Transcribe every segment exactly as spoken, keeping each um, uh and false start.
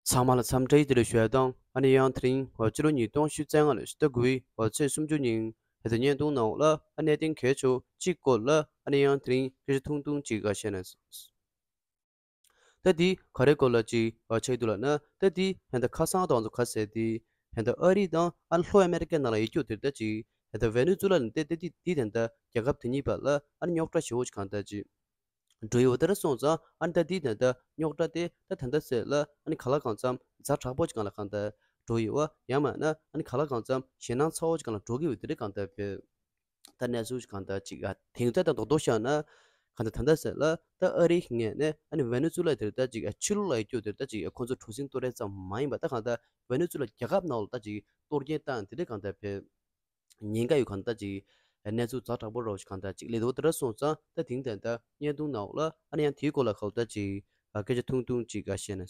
ཚང་མ་ལ་འཚམས་འདྲི་བདེ་ལེགས་ཞུ་ཡ་དང་། ཨ་ནི་ཡང་དེ་རིང་ཕྱི་ལོ་ཉིས་སྟོང་ཉི་ཤུ་རྩ་ལྔ་ལོའི་ཕྱི་ཟླ་དགུ་པའི་ཚེས་སུམ་ཅུ་ཉིན་ཧེ་ད་བརྙན་ཐུང་ནང་ལ་ཨ་གནད་དོན་གལ་ཆེ་བ་གཅིག་སྐོར་ལ་ཨ་ནི་ཡང་དེ་རིང་སྐད་ཆ་ཐུང་ཐུང་ཅིག་བཤད་ན། ད་འདི་ག་རེ་སྐོར་ལ་ཅིག་ཆགས་འདུག་ལབ་ན། ད་འདི་ཧེ་ད་ཁ་སང་དང་ཚོ་ག་ཟེར་འདི་ཧེ་ད་ཨ་རི་དང་ཨ་ལྷོ་ཨ་མེ་རི་ཀའི་ནང་ལ་ཡོད་རྒྱུ་དེ་ད་ཅིག་ཧེ་ད་ཝེ་ནེ་ཛུ་ལ་ནས་ད་འདི་འདི་ད་རྒྱལ་ཁབ་དེ་གཉིས་བར་ལ་ཨ་ནི་རྙོག་དྲ་ཞེ་པོ་ཅིག་གང་ད་ཅིག་འགྲོ་ཡི་བ། དེ་འདྲ་སོང་ཙང་ཨ་ནི་ད་འདི་ད་ད་རྙོག་དྲ་དེ་ད་ད་ད་ཟེར་ལ་ཨ་ནི་ག་ལ་གང་འཚམ་ཛ་དྲག་པོ་ཅིག་གང་ལ་གང་ད་འགྲོ་ཡི་བ། ཡང་མིན་ན་ཨ་ནི་ག་ལ་གང་འཚམ་ཞེད་སྣང་ཚ་བོ་ཅིག་གང་ལ་འགྲོ་གི་ཡོད་དེ་འདྲ་གང་ད་བོད་ད་གནས་ཚུལ་ཅིག་གང་ད་ཅིག་ཨ་དེང་ཚད་དང་རྡོག་རྡོག་བཤད་ན་གང་ད་ད་ད་ཟེར་ལ་ད་ཨ་རིའི་ངོས་ནས་ཨ་ནི་ཝེ་ནེ་ཛུ་ལ་དེ་ད་ཅིག་ཨ་ཕྱི་ལོགས་ལ་ཡོད་རྒྱུ་དེ་ད་ཅིག་ཨ་ཁོང་ཚོ་གྲུ་གཟིངས་གཏོར་ཡས་ཙམ་མ་ཡིན་པ་ད་གང་ད་ཝེ་ནེ་ཛུ་ལ་རྒྱལ་ཁབ་ནང་ལ་ད་ཅིག་གཏོར་སྐྱོན་བཏང་དེ་འདྲ་གང་ད་བོད། ཉེན་ཁ་ཡོད་གང་ལྟར་ཅིག་གནས་ཚུལ་ཛ་དྲག་པོ་རོ་ཞིག་གང་ལྟར་ཅིག་སླེབས་འདུག་དེ་འདྲ་སོང་ཙང་ད་དེང་དེང་ད་བརྙན་ཐུང་ནང་ལ་ཨ་ནི་ཡང་དེའི་སྐོར་ལ་གང་ལྟར་ཅིག་སྐད་ཆ་ཐུང་ཐུང་ཅིག་བཤད་ན།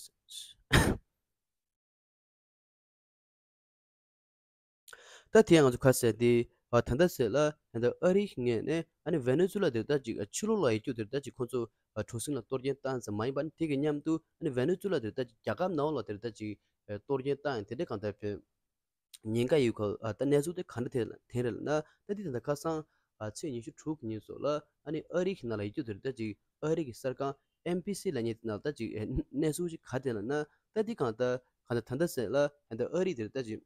ད་དེ་ང་ཚོ་ག་ཟེར་དེ་ད་ལྟ་ཟེར་ལ་ད་ལྟ་ཨ་རིའི་ངོས་ནས་ཨ་ནི་ཝེ་ནེ་ཛུ་ལ་དེ་ད་ཅིག་ཕྱི་ལོགས་ལ་ཡོད་རྒྱུ་དེ་ད་ཅིག་ཁོང་ཚོ་གྲུ་གཟིངས་ལ་གཏོར་སྐྱོན་བཏང་ཙམ་མ་ཡིན་པ་ནི་དེ་གི་མཉམ་དུ་ཨ་ནི་ཝེ་ནེ་ཛུ་ལ་དེ་ད་ཅིག་རྒྱལ་ཁབ་ནང་ལ་དེ་ད་ཅིག་གཏོར་སྐྱོན་བཏང་ཡང་དེ་འདྲ་གང་ལྟར་བོད། ཉེན་ཁ་ཡོད་ཁ། ཨ་ད་གནས་ཚུལ་དེ་ག་འདྲ་དེ་དེ་རེད་ལབ་ན། ད་འདི་ད་ལྟ་ཁ་སང་ཨ་ཚེས་ཉི་ཤུ་དྲུག་གི་ཉིན་སོགས་ལ་ཨ་ནི་ཨ་རི་གི་ནང་ལ་ཡོད་རྒྱུ་དེ་རེད། ད་ཅིག་ཨ་རི་གི་གསར་ཁང་ཨེན་བི་སི་ལབ་མཁན་དེ་ནང་ད་ཅིག་ཨེ་གནས་ཚུལ་ཅིག་ག་དེ་ལབ་ན། ད་འདི་གང་ལྟར་གང་ལྟར་ད་ལྟ་ཟེར་ལ་ད་ལྟ་ཨ་རི་དེ་རེད། ད་ཅིག་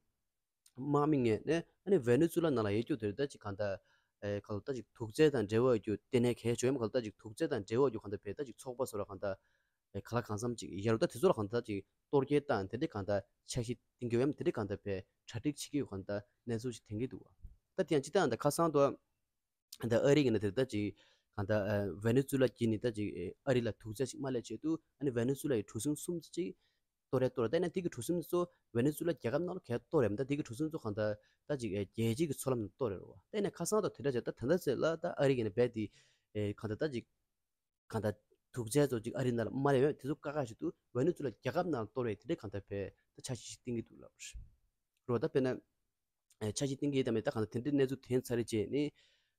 དམག་མི་ངོས་ནས་ཨ་ནི་ཝེ་ནེ་ཛུ་ལ་ནང་ལ་ཡོད་རྒྱུ་དེ་རེད། ད་ཅིག་གང་ལྟར་ཨེ་གང་ལྟར་ད་ཅིག་དུག་རྫས་དང་འབྲེལ་བ་ཡོད་རྒྱུ་དེ་ནས་གལ་ཆེ་ཡོད་མ་གང་ལྟར་ད་ཅིག་དུག་རྫས་དང་འབྲེལ་བ་ཡོད་རྒྱུ་གང་ལྟར་བས་ད་ཅིག་ཚོགས་པ་སོགས་ལ་གང་ལྟར། ཨེ་ག་ལ་གང་འཚམ་ཅིག་ཡོད་རེད། ད་དེ་ཚོ་ལ་གང་ལྟར་ཅིག་གཏོར་སྐྱོན་བཏང་དེ་འདྲའི་གང་ལྟར་འཆར་གཞི་བཏིང་གི་ཡོད་མ་དེ་འདྲའི་གང་ལྟར་བས་གྲ་སྒྲིག་བྱེད་ཀྱི་ཡོད་གང་ལྟར་གནས་ཚུལ་ཞིག་ཐོན་གྱི་འདུག་བ། ད་དེ་ཡང་སྤྱིར་བཏང་ད་ཁ་སང་དུ་ད་ཨ་རི་གི་ནང་དེར་ད་ཅིག་གང་ལྟར་ཨ་ཝེ་ནེ་ཛུ་ལ་གྱིས་ནི་ད་ཅིག་ཨ་རི་ལ་དུག་རྫས་ཞིག་མ་སླེབས་ཆེད་དུ་ཨ་ནི་ཝེ་ནེ་ཛུ་ལ་ཡི་གྲུ་གཟིངས་གསུམ་ཅིག་གཏོར་རེ་གཏོར་རེ། ད་ནི་དེ་གི་གྲུ་གཟིངས་ཚོ་ཝེ་ནེ་ཛུ་ལ་རྒྱལ་ཁབ་ནང་ལ་གས་གཏོར་རེ་མ། ད་དེ་གི་གྲུ་གཟིངས་ཚོ་གང་ལྟར་ད་ཅིག་ཨ་རྒྱལ་སྤྱི་གི་མཚོ་ལམ་ནང་གཏོར་རེ་རེད་བ། ད་ནི་ཁ་སང་ད་དེ་འདྲ་བྱས་ད་ད་ལྟ་ཟེར་ལ་ད་ཨ་རི་གི་ནི་རྦད་དེ་ཨེ་གང་ལྟར་ད་ཅིག་གང་ལྟར་དུག་རྫས་ཚོ་ཅིག་ཨ་རི་ནང་ལ་མ་སླེབས་ཡོད་དེ་ཚོ་བཀག་བཀག་ཞིག་ཏུ་ཝེ་ནེ་ཛུ་ལ་རྒྱལ་ཁབ་ནང་ལ་གཏོར་བའི་དེ་འདྲའི་གང་ལྟར་བས་ད་འཆར་གཞི་ཞིག་བཏིང་གི་འདུག་ལབ་རོ། ད་དཔེར་ན་ཨེ་འཆར་གཞི་བཏིང་གི་ཡོད་དམ་མེད་ད་གང་ལྟར་དེ་འདྲའི་གནས་ཚུལ་ཐོན་ཚར་རེད་བྱས་ནི།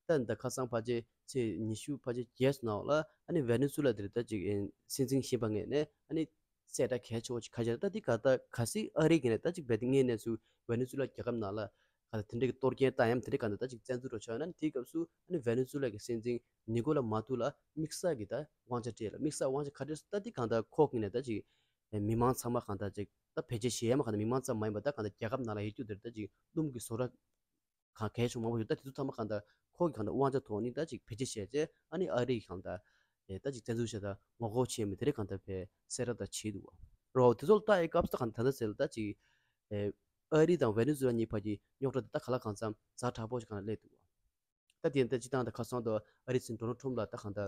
ད་ད་ཁ་སང་ཕལ་ཆེར་ཚེས་ཉི་ཤུ་ཕལ་ཆེར་བརྒྱད་ཙམ་ནང་ལ་ཨ་ནི་ཝེ་ནེ་ཛུ་ལ་དེར་ད་ཅིག་ཨེ་སྲིད་འཛིན་གཞོན་པ་ངོས་ནས་ཨ་ནི་གསལ་བསྒྲགས་གལ་ཆེ་བོ་ཅིག་ཁ་ཤས་ད་འདི་ག་ད་ག་སྲིད་ཨ་རི་གི་ནས་ད་ཅིག་རྦད་དེ་དངོས་གནས་སུ་ཝེ་ནེ་ཛུ་ལ་རྒྱལ་ཁབ་ནང་ལ། ག་ད་དེ་འདྲའི་གི་གཏོར་སྐྱོན་བཏང་ཡམ་དེ་འདྲའི་ག་ད་ད་ཅིག་བཙན་འཛུལ་རོ་ཆགས་ན་དེའི་སྐབས་སུ་ཨ་ནི་ཝེ་ནེ་ཛུ་ལ་གི་སྲིད་འཛིན་ནི་ཀོ་ལ་མ་ཏུ་ལ་དམིགས་བསལ་གི་ད་དབང་ཆ་སྤྲད་ལ་དམིགས་བསལ་དབང་ཆ་ག་འདྲ་ད་འདི་གང་ད་ཁོག་གི་ནས་ད་ཅིག་མི་མང་ཚང་མ་གང་ད་ཅིག་ད་བེད་སྤྱོད་བྱེད་ཡ་མ་གང་ད་མི་མང་ཚང་མ་ཡིན་པ་ད་གང་ད་རྒྱལ་ཁབ་ནང་ལ་ཡོད་རྒྱུ་དེར་ད་ཅིག་སྣུམ་གི་བཟོ་གྲྭ་གང་གལ་ཆུང་མང་པོ་ཡོད། ད་དེ་ཚོ་ཚང་མ་གང་ད་ཁོག་གི་གང་ད་དབང་ཆ་ཐོག་ནི་ད་ཅིག་བེད་སྤྱོད་བྱས་རྗེས་ཨ་ནི་ཨ་རི་གི་གང་ད་ད་ཅིག་བཙན་འཛུལ་བྱས་ད་ངོ་རྒོལ་བྱེད་མི་དེ་རིགས་གང་ད་བས་གསལ་བསྒྲགས་ད་བྱེད་འདུག་བ། རོ་དེ་ཚོ་ལ་ལྟ་ཡི་སྐབས་སུ་ད་གང་ད་ད་ཟེར་ལ་ད་ཅིག་ཨ་རི་དང་ཝེ་ནེ་ཛུ་ལ་གཉིས་བར་གྱི་རྙོག་དྲ་དེ་ད་ག་ལ་གང་འཚམ་ཛ་དྲག་པོ་ཞིག་གང་ལ་སླེབས་འདུག་བ། ད་དེ་ཡང་ད་སྤྱིར་བཏང་ད་ཁ་སང་དུ་ཨ་རིའི་སྲིད་འཛིན་ཌོ་ནལ་ཊམ་ལ་ད་གང་ད་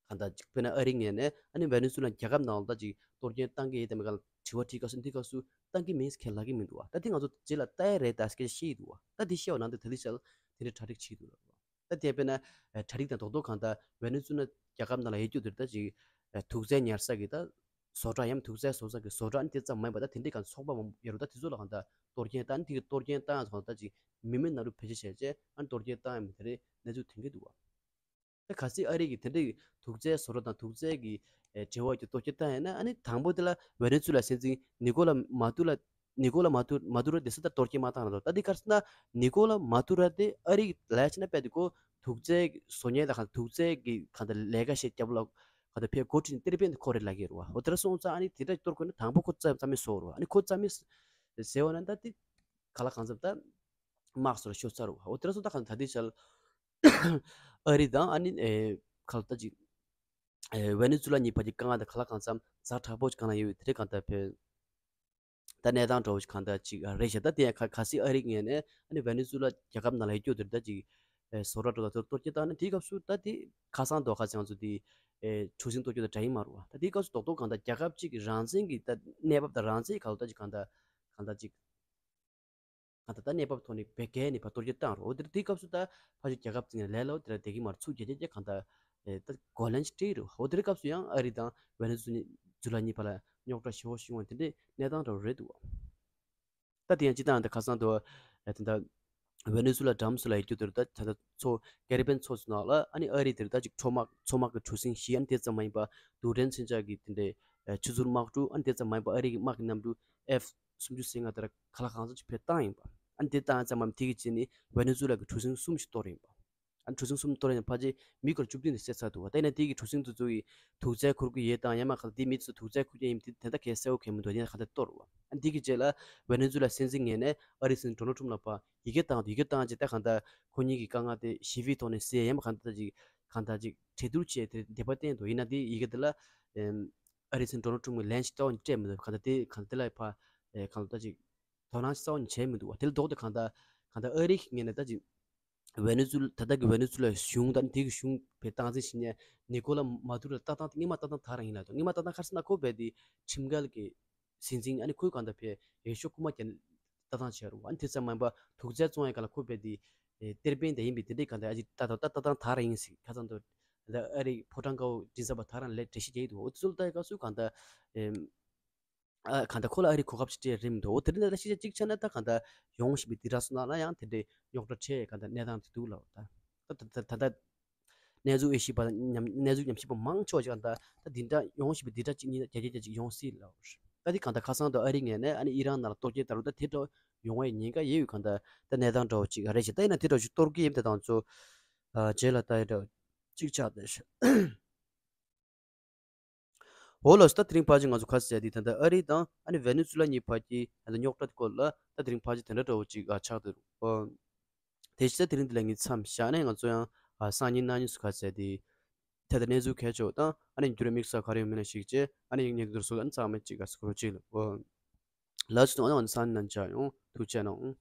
གང་ད་ཅིག་དཔེར་ན་ཨ་རི་ངོས་ནས་ཨ་ནི་ཝེ་ནེ་ཛུ་ལ་རྒྱལ་ཁབ་ནང་ལ་ད་ཅིག་གཏོར་སྐྱོན་བཏང་གི་ཡོད་དམ་མེད་ག་ལ་དྲི་བ་དྲིས་སྐབས་སུ་འདི་སྐབས་སུ་བཏང་གི་མིན་ཁས་ལབ་ཀྱི་མི་འདུག་བ། ད་དེ་ང་ཚོ་རྗེས་ལ་ལྟ་ཡ་རེད་ད་སྐད་ཆ་བཤད་ཀྱི་འདུག་བ། ད་དེ་བཤད་པ་ནང་དུ་ད་དེ་བཤད་ལ་དེ་འདྲའི་གྲ་སྒྲིག་བྱེད་ཀྱི་འདུག་ལ། ད་དེ་དཔེར་ན་ཨ་གྲ་སྒྲིག་དང་རྡོག་རྡོག་གང་ལྟར་ཝེ་ནེ་ཛུ་ལ་རྒྱལ་ཁབ་ནང་ལ་ཡོད་རྒྱུ་དེར་ད་ཅིག་ཨ་དུག་རྫས་ཉར་ས་གི་ད་བཟོ་གྲྭ་ཡང་དུག་རྫས་བཟོ་ས་གི་བཟོ་གྲྭ་ནི་དེ་ཙམ་མ་ཡིན་པ་ད་དེ་འདྲའི་གང་ཚོགས་པ་མང་པོ་ཡོད་རེད། ད་དེ་ཚོ་ལ་གང་ལྟར་གཏོར་སྐྱོན་བཏང་ནི་དེ་གི་གཏོར་སྐྱོན་བཏང་ཡང་ཚོགས་ད་ཅིག་མི་མེད་ནང་དུ་བེད་སྤྱོད་བྱས་རྗེས་ཨ་ནི་གཏོར་སྐྱོན་བཏང་ཡང་མི་དེ་རེད་གནས་ཚུལ་ཐོན་གྱི་འདུག་བ། ད་གལ་སྲིད་ཨ་རི་གི་དེ་འདྲའི་དུག་རྫས་བཟོ་གྲྭ་དང་དུག་རྫས་ཀྱི་ཨེ་འབྲེལ་བ་ཡོད་གཏོར་སྐྱོན་བཏང་ཡང་ན་ཨ་ནི་དང་པོ་དེ་ལ་ཝེ་ནེ་ཛུ་ལ་སྲིད་འཛིན་ནི་ཀོ་ལ་མ་ཏུ་ལ་ནི་ཀོ་ལ་མ་ཏུ་མ་ཏུ་རོ་དེ་ས་ད་གཏོར་སྐྱོན་མ་བཏང་ན་ད་དེ་ག་རེ་ཟེར་ན་ནི་ཀོ་ལ་མ་ཏུ་ར་དེ་ཨ་རི་གི་ལས་བྱེད་ན་དཔེ་དེ་ཁོ་དུག་རྫས་བཟོ་མཁན་དང་གང་དུག་རྫས་ཀྱི་གང་དུ་ལས་ཀ་བྱེད་རྒྱབ་ལ་གང་དུ་ཕེ་འགོ་ཁྲིད་ནས་ཏེ་རེ་པན་དུ་ཁོ་རེ་ལ་གི་རུ་བ། འོ་དེ་ར་སོང་ཙང་ཨ་ནི་དེ་འདྲ་གཏོར་དགོས་ན་དང་པོ་ཁོ་རྩ་རྩ་མེད་བཟོ་རུ་བ། ཨ་ནི་ཁོ་རྩ་མེད་ཟེར་བ་ན་ད་དེ་ག་ལ་གང་ཟབ་ད་དམག་སོར་ཤོ་ཚར་རུ་བ། འོ་དེ་ར་སོང་ད་གང་ད་དེ་ཆལ་ཨ་རི་དང་ཨ་ནི་ཨེ་ག་ལ་ད་ཅིག་ཨེ་ཝེ་ནེ་ཛུ་ལ་གཉིས་བར་གྱི་དཀའ་ངལ་དང་ག་ལ་གང་འཚམ་ཛ་དྲག་པོ་ཞིག་གང་ལ་ཡོད་དེ་རེད་གང་ལྟར་བོད། ད་གནས་སྟངས་འདྲ་བོ་ཞིག་གང་ལྟར་ཅིག་རེད་ཤག་ད་དེ་ཡང་ག་གལ་སྲིད་ཨ་རིའི་ངོས་ནས་ཨ་ནི་ཝེ་ནེ་ཛུ་ལ་རྒྱལ་ཁབ་ནང་ལ་ཡོད་རྒྱུ་དེ་ད་ཅིག་ཨེ་བཟོ་གྲྭ་འདྲ་བོ་ད་གཏོར་སྐྱོན་བཏང་ན་དེའི་སྐབས་སུ་ད་དེ་ཁ་སང་དོ་ཁ་སང་ཚོ་དེ་ཨེ་གྲུ་གཟིངས་གཏོར་སྐྱོན་དང་འདྲ་ཡིན་མ་རེད་བ། ད་དེའི་སྐབས་སུ་རྡོག་རྡོག་གང་ལྟར་རྒྱལ་ཁབ་ཅིག་གི་རང་བཙན་གྱི་ད་གནས་བབ་དང་རང་བཙན་གྱི་ག་ལ་ད་ཅིག་གང་ལྟར་གང་ལྟར་ཅིག་གང་ལྟར་ད་གནས་བབ་ཐོག་ནས་བེད་སྐྱེལ་ནས་ཕར་གཏོར་སྐྱོན་བཏང་རོགས། འོ་དེར་དེའི་སྐབས་སུ་ད་ཕ་ཤུལ་རྒྱལ་ཁབ་ཚིག་ནས་ལས་སླ་བོ་དེ་ལ་བསྡད་ཀྱི་མ་རེད། ཚུར་རྒྱལ་རྒྱལ་རྒྱལ་གང་ལྟར་ཨེ་ད་གོ་ལན་ཞིག་སྤྲད་རོགས། འོ་དེར་སྐབས་སུ་ཡང་ཨ་རི་དང་ཝེ་ནེ་ཛུ་ཛུ་ལ་གཉིས་བར་ལ་རྙོག་དྲ་ཞེ་པོ་ཞིག་འོང་དེ་འདྲའི་གནས་སྟངས་འདྲ་བོ་རེད་འདུག་ད་དེ་ཡང་སྤྱིར་བཏང་ད་ཁ་སང་དུ་ཨེ་ད་ད་ཝེ་ནེ་ཛུ་ལ་འགྲམ་སུ་ལ་ཡོད་རྒྱུ་དེར་ད་ད་ད་ཚོ་ཀེ་རི་བྷན་ཚོ་ཚོ་ནང་ལ་ཨ་ནི་ཨ་རི་དེར་ད་ཅིག་ཁྲོམ་དམག་ཚོ་དམག་གི་གྲུ་གཟིངས་ཤིག་ཨ་ནི་དེ་ཙམ་མ་ཡིན་པ་རྡུལ་ཕྲན་མཚོན་ཆ་གི་དེ་འདྲའི་ ཆུ་ཚོད་དམག་གྲུ། ཨ་ནི་དེ་ཙམ་མ་ཡིན་པ་ཨ་རི་གི་དམག་གི་གནམ་གྲུ་ཨེཕ་སུམ་ཅུ་སོ་ལྔ་དེ་ར་ག་ལ་གང་འཚམ་ཅིག་ཕེབས་བཏང་ཡིན་པ། ཨ་ནི་དེ་བཏང་ཙམ་མམ་དེ་གི་རྗེས་ནི་ཝེ་ནེ་ཛུ་ལ་གི་གྲུ་གཟིངས་གསུམ་ཞིག་གཏོར་ཡིན་པ། ཨ་ནི་གྲུ་གཟིངས་གསུམ་གཏོར་ཡིན་ཕལ་ཆེར་མི་སྐོར་བཅུ་བདུན་དེ་བསད་ཚར་འདུག་བ། ད་ཡིན་ན་དེ་གི་གྲུ་གཟིངས་དེ་ཚོ་གི་དུག་རྫས་འཁུར་གི་ཡོད་དང་ཡང་མ་ག་ལ་དེ་མི་ཚོ་དུག་རྫས་འཁུར་གྱི་ཡིན་དེ་དེ་འདྲ་གས་གསལ་བོ་གས་མི་འདུག་ཡིན་ན་ག་འདྲ་གཏོར་བ། ཨ་ནི་དེ་གི་རྗེས་ལ་ཝེ་ནེ་ཛུ་ལ་སྲིད་འཛིན་ངོས་ནས་ཨ་རིའི་སྲིད་འཛིན་ཌོ་ནལ་ཊམ་ལ་ཕར་ཡི་གེ་བཏང་འདུག་ཡི་གེ་བཏང་རྗེས་ད་གང་ལྟར་ཁོ་གཉིས་ཀྱི་དཀའ་ངལ་དེ་ཞི་བའི་ཐོག་ནས་སེལ་ཡ་མ་གང་ལྟར་ཅིག་གང་ལྟར་ཅིག་གྲོས་བསྡུར་བྱས་དེ་འདོད་པ་བསྟན་འདུག་ཡིན་ན་དེ་ཡི་གེ་དེ་ལ་ཨེམ། ཨ་རིའི་སྲིད་འཛིན་ཌོ་ནལ་ཊམ་གྱིས་ལན་ཞིག་རྩ་བ་ནས་སྤྲད་མི་འདུག་གང་ལྟར་དེ་གང་ལྟར་དེ་ལ་ཕར་ཨེ་གང་ལྟར་ཅིག་དོ་སྣང་རྩ་བ་ནས་བྱས་མི་འདུག་བ། དེ་ལ་ལྡོག་སྟེ་གང་ལྟར་གང་ལྟར་ཨ་རི་གི་ངོས་ནས་ད་ཅིག་ཝེ་ནེ་ཛུ་ལ་ད་ལྟ་གི་ཝེ་ནེ་ཛུ་ལའི་གཞུང་དང་དེ་གི་གཞུང་བའི་སྟངས་འཛིན་བྱེད་མཁན་ནི་ཀོ་ལ་མ་དུ་རོ་ལྟ་སྟངས་དེ་སྔོན་མ་ལྟ་སྟངས་དེ་རང་ཡིན་ལབ་འདུག་སྔོན་མ་ལྟ་སྟངས་ག་རེ་ཟེར་ན་ཁོ་བས་དེ་ཁྲིམས་འགལ་གྱི་སྲིད་འཛིན། ཨ་ནི་ཁོའི་གང་ལྟར་བས་འོས་ཤོག་རྐུ་མ་བརྒྱབ་ནས་ལྟ་སྟངས་བྱས་རུ། ཨ་ནི་དེ་ཙམ་མ་ཡིན་པ་དུག་རྫས་བཙོང་ཡ་ག་ལ་ཁོ་བས་དེ་ཨེ་གཏེར་སྦས་དེ་ཡིན་པས་དེ་འདྲའི་གང་ལྟར་ཨ་ཅིག་ལྟ་ལྟ་ལྟ་སྟངས་དེ་རང་ཡིན་ཟེར། ཁ་སང་དུ་ད་ཨ་རིའི་ཕོ་བྲང་དཀར་པོ་མགྲིན་ཚབ་པ་དེ་རང་ལས་འགྲེལ་བཤད་རྒྱག་གི་འདུག་འོ་དེ་ཚོ་ལ་ལྟ་ཡ་སྐབས་སུ་གང་ལྟར་ཨེམ། ཨ་གང་ལྟར་ཁོ་ལ་ཨ་རིའི་གོ་སྐབས་ཅིག་སྤྲད་རིན་མི་འདུག་འོ་དེ་རིང་ནས་ད་ཤེས་བྱ་གཅིག་ཆ་ན་ད་གང་ལྟར་ཡོང་བཞིན་པའི་དུས་རབས་སུ་ན་ན་ཡང་དེ་འདྲའི་རྙོག་དྲ་འཕྲད་གང་ལྟར་གནས་སྟངས་དེ་འདུག་ལབ། ད་ད་ད་ད་ད་གནས་ཚུལ་དབྱེ་ཞིབ་པ་ཉམས་གནས་ཚུལ་ཉམས་ཞིབ་པ་མང་ཆེ་བ་ཅིག་གང་ལྟར་ད་འདི་འདྲ་ཡོང་བཞིན་པའི་འདི་འདྲ་གཅིག་གཉིས་བརྒྱ་ཆ་བརྒྱ་ཅིག་ཡོང་སྲིད་ལབ། ད་འདི་གང་ལྟར་ཁ་སང་དུ་ཨ་རིའི་ངོས་ནས་ཨ་ནི་ཨི་རན་ནང་ལ་གཏོར་སྐྱོན་བཏང་རུང་ད་དེ་འདྲ་ཡོང་བའི་ཉེན་ཁ་ཡོད་པའི་གང་ལྟར་ད་གནས་སྟངས་འདྲ་བོ་ཅིག་རེད་ཤག་ད་ཡིན་ན་དེ་འདྲ་བོ་ཅིག་གཏོར་གྱི་ཡིན་དེ་དང་ཚོ་རྗེས་ལ་ད་ཡི་འདྲ་བོ་ཅིག་ཆགས་བསྡད་ཤག་འོ་ལགས་སོ། ད་དེ་རིང་ཕལ་ཆེར་ང་ཚོ་ཁ་གསལ་དེ་ད་ལྟ་ཨ་རི་དང་ཨ་ནི་ཝེ་ནེ་ཛུ་ལ་གཉིས་བར་གྱི་ད་ལྟ་རྙོག་དྲ་དེ་སྐོར་ལ་ད་དེ་རིང་ཕལ་ཆེར་དེ་འདྲ་འདྲ་བོ་ཅིག་ཨ་ཆགས་བསྡད་རེད། ཨོ། དེ་བཞིན་ད་དེ་རིང་འདི་ལ་ངས་མཚམས་བཞག་ནས་ང་ཚོ་ཡང་ཨ་སང་ཉིན་གནངས་ཉིན་སུ་ཁ་གསལ་དེ་ད་ལྟ་གནས་ཚུལ་གལ་ཆེ་བ་དང་ཨ་ནི་འགྱུར་བའི་དམིགས་བསལ་ག་རེ་ཡོད་མེད་ལ་གཞིགས་བྱས་ཨ་ནི་ངས་འདི་ཚོ་ཨ་ནི་ཚང་མ་ཅིག་ག་སྐོར་ཅིག་ལ། ཨོ། ལགས་སོ། ཨ་ནི་སང་ཉིན་ནང་མཇལ་ཡོང་། ཐུགས་རྗེ་གནང་།